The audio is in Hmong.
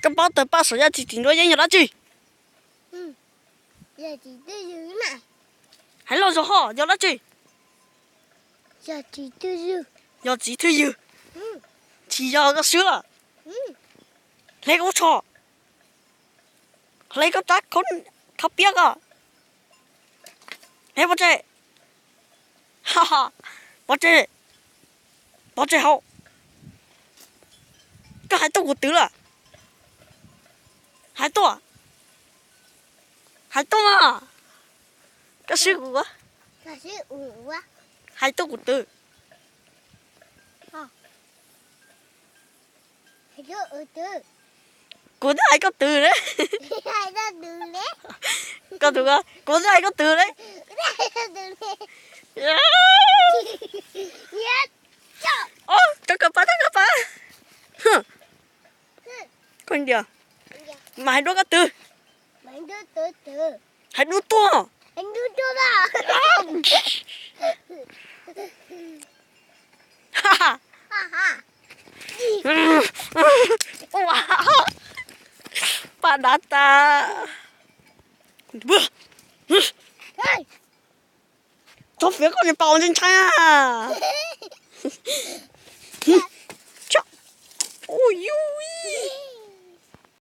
Koj paub tawg paj saum yaj txiv tim nruab yeeb yog dab tsi? Hais loj zog ho yog dab tsi? Yog txiv thwj ywg. Tsis yog, koj swb. Hle koj lub tsho. Hle koj rab khab piab ko. Hle pov tseg. Pov tseg. Pov tseg hauv. Koj hais tuaj kuv twv lawm. Hais tuaj. Hais tuaj mas. Koj swb kuv. Hais tuaj kuv twv. Kuv twb hais koj twv ne. Koj twv, kuv twb hais koj twv ne. Rau koj pab, rau koj pab. Koj ntias. Mas hais dua koj twv. Hais dua tuaj. Paj dav tas. Txhob fiav koj niag pas ntshai ntshai. Ui, ui.